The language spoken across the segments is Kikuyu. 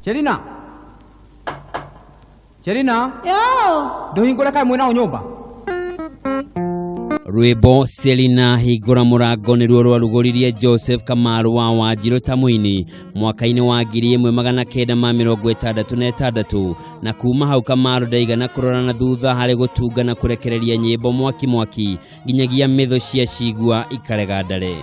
Chelina. Chelina. Yo. Nduhingũre kaĩ mwĩna nyũmba. Rwĩmbo Selina hingũra mũrango nĩruo rwarugũririe Joseph Kamaru wa Wanjirũ ta mũini mwaka-inĩ wa 1966, na kuma hau Kamaru ndaigana kũrora na thutha harĩ gũtunga na kũrekereria nyĩmbo mwaki mwaki nginyagia mĩthũ cia cigua ikarega ndare.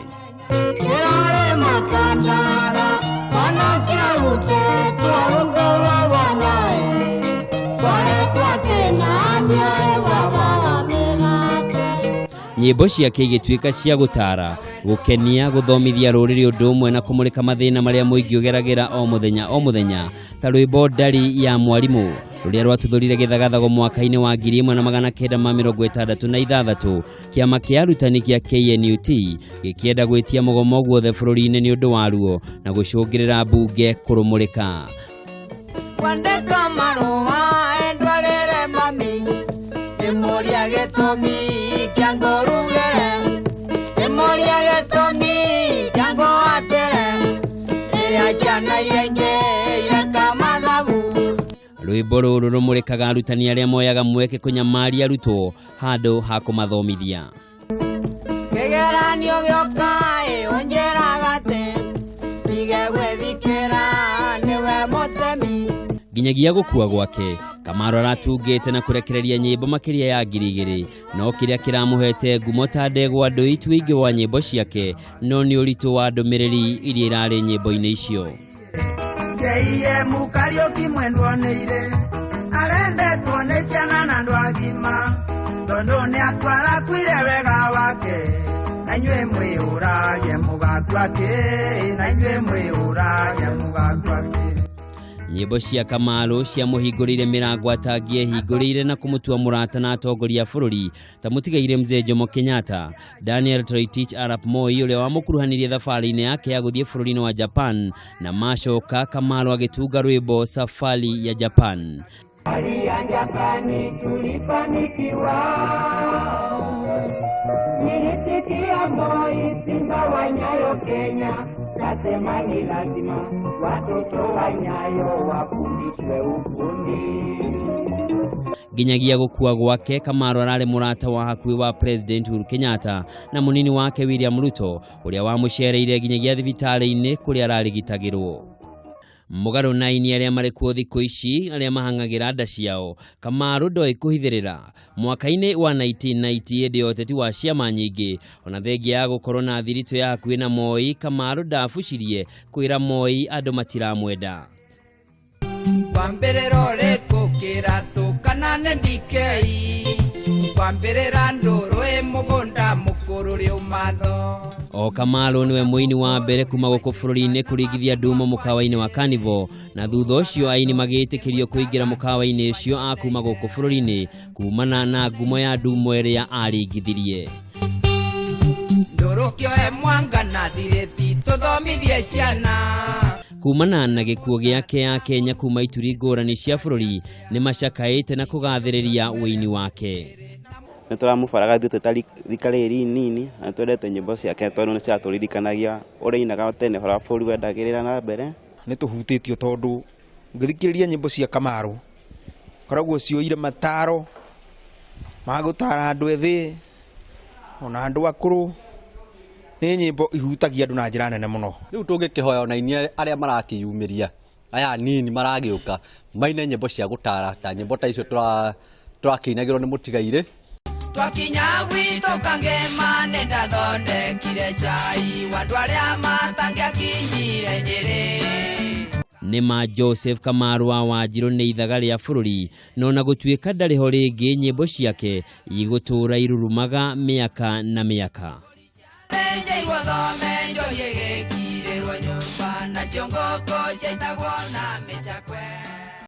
Nyĩmbo ciake igĩtuĩka cia gũtara, gũkenia, gũthomithia rũrĩrĩ ũndũ ũmwe na kũmũrĩka mathĩna marĩa mũingĩ ũgeragĩra o mũthenya o mũthenya, ta rwĩmbo Ndari ya Mwarimũ rũrĩa rwatuthũrire gĩthagathago mwaka-inĩ wa 1966. Kĩama kĩa arutani kĩa KNUT gĩkĩenda gwĩtia mũgomo guothe bũrũri-inĩ nĩ ũndũ wa ruo na gũcũngĩrĩra mbunge kũrũmũrĩka. Kwandĩka marũa ndwarĩre mami, ndĩmũrie gĩtũmi kĩa ngũrugĩre, ndĩmũrie gĩtũmi kĩa ngũhatĩre, rĩrĩa ciana iria ingĩ ireka mathabu. Rwĩmbo rũrũ rũmũrĩkaga arutani arĩa moyaga mweke kũnyamaria arutwo handũ ha kũmathomithia. Kĩgeranio gĩoka ĩ ũnjĩraga atĩ ndige gwĩthikĩra nĩwe mũtemi. Nginyagia gũkua gwake Kamaru aratungĩte na kũrekereria nyĩmbo makĩria ya 2000, no kĩrĩa kĩramũhete ngumo ta ndegwa ndũi tu ũingĩ wa nyĩmbo ciake, no nĩ ũritũ wa ndũmĩrĩri iria irarĩ nyĩmbo-inĩ icio. JM Kariuki mwendwa nĩire arendetwo nĩ ciana na andũ agima, tondũ nĩatwarakuire wega wake, na inyuĩ mwĩũrage mũgakua kĩ, na inyuĩ mwĩũrage mũgakua kĩ. Nyĩmbo cia Kamaru ciamũhingũrĩire mĩrango atangĩehingũrĩire na kũmũtua mũrata na atongoria a bũrũri ta mũtigaire Mzee Jomo Kenyatta, Daniel Toroitich arap Moi ũrĩa wamũkuruhanirie thabarĩ-inĩ yake ya gũthiĩ bũrũri-inĩ wa Japan, na macoka Kamaru agĩtunga rwĩmbo Safari ya Japan. Safari ya Japani tulifanikiwa, nilisikia Moi simba wa Nyayo Kenya, kasema ni lazima watoto wa Nyayo wafundishwe ufundi. Nginyagia gũkua gwake Kamaru ararĩ mũrata wa hakuhĩ wa President Uhuru Kenyatta na mũnini wake William Ruto ũrĩa wamũcereire nginyagia thibitarĩ-inĩ kũrĩa ararigitagĩrwo. Mũgarũ na aini arĩa marĩ kuo thikũ ici arĩa mahang'agĩra nda ciao, Kamaru ndoĩ kũhithĩrĩra. Mwaka-inĩ wa 1990 hĩndĩ ya ũteti wa ciama nyingĩ, ona thengia ya gũkorwo na thiritũ ya hakuhĩ na Moi, Kamaru ndabucirie kwĩra Moi andũ matiramwenda. Kwambĩrĩra ũrĩkũ kĩratũ kana nĩ ndikei, kwambĩrĩra ndũrũ ĩ mũgũnda mũkũrũ rĩ ũmatho. O Kamaru niwe mũini wa mbere kuma gũkũ bũrũri-inĩ kũringithia ndumo mũkawa-inĩ wa Carnival, na thutha ũcio aini magĩtĩkĩrio kũingĩra mũkawa-inĩ ũcio a kuma gũkũ bũrũri-inĩ kumana na ngumo ya ndumo ĩrĩa aringithirie. Ndũrũ kĩoe mwanga na thirĩti tũthomithie ciana. Kumana na gĩkuũ gĩake ya Kenya kuma ituri ngũrani cia bũrũri nĩ macakaĩte na kũgathĩrĩria ũini wake. Nĩ tũramũbaraga ithuĩ twĩ rika rĩrĩ inini na twendete nyĩmbo ciake tondũ nĩ ciratũririkanagia ũrĩa ainaga tene ũrĩa bũrũri wendagĩrĩra na mbere. Nĩ tũhutĩtio tondũ ngĩthikĩrĩria nyĩmbo cia Kamaru koragwo cioire mataro ma gũtara andũ ethĩ ona andũ akũrũ. Nĩ nyĩmbo ihutagia andũ na njĩra nene mũno. Rĩu tũngĩkĩhoya ona aini arĩa marakĩyumĩria aya nini maragĩũka maine nyĩmbo cia gũtara ta nyĩmbo ta icio tũrakĩinagĩrwo nĩ mũtigairĩ. Twakinya gwitũ Kangema nĩ ndathondekire cai wa andũ arĩa matangĩakinyire Nyĩrĩ. Nĩ ma Joseph Kamaru wa Wanjirũ nĩ ithaga rĩa bũrũri, no na gũtuĩka ndarĩ ho rĩngĩ, nyĩmbo ciake igũtũũra irurumaga mĩaka na mĩaka. Thome njohi ĩgĩkirĩrwo nyũmba nacio ngũkũ ciaitagwo na mĩcakwe.